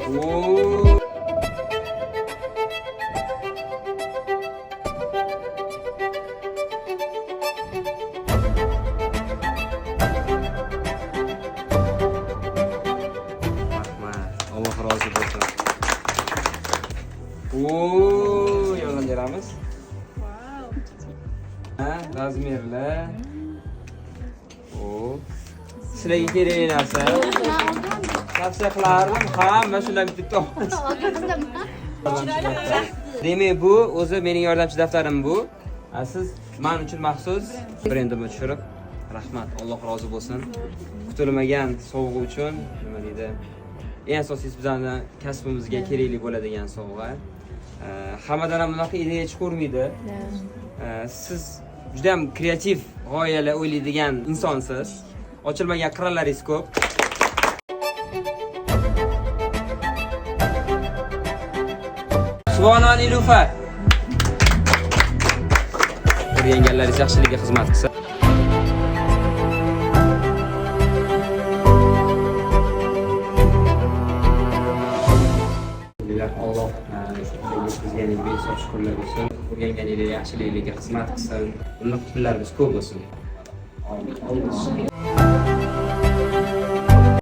Oo. Rahmat. Alloh rozi bo'lsin. Oo, yordam beramiz. Ha, размер lar. O. Sizlarga kerakli narsa. Tavsiya qilardim, hamma shundan bitta Demak, bu o'zi mening yordamchi daftarim bu. Siz men uchun maxsus brendimni tushirib, rahmat, Alloh rozi bo'lsin. Kutilmagan sovg'a uchun, nima deydi? Eng asosiysi bizani kasbimizga kerakli bo'ladigan sovg'a. Hammadan ham bunaqa ideya chiqavermaydi. Siz juda ham kreativ g'oyalar o'ylaydigan insonsiz. Ochilmagan qirralaringiz ko'p. Suvona Nilufar. O'rganganlaringiz yaxshiligiga xizmat qilsin. Alhamdulillah, Alloh yetkazganiga behisob shukrlar bo'lsin. O'rganganingiz yaxshiliklarga xizmat qilsin. Bunaqa kunlarimiz ko'p bo'lsin. Amin.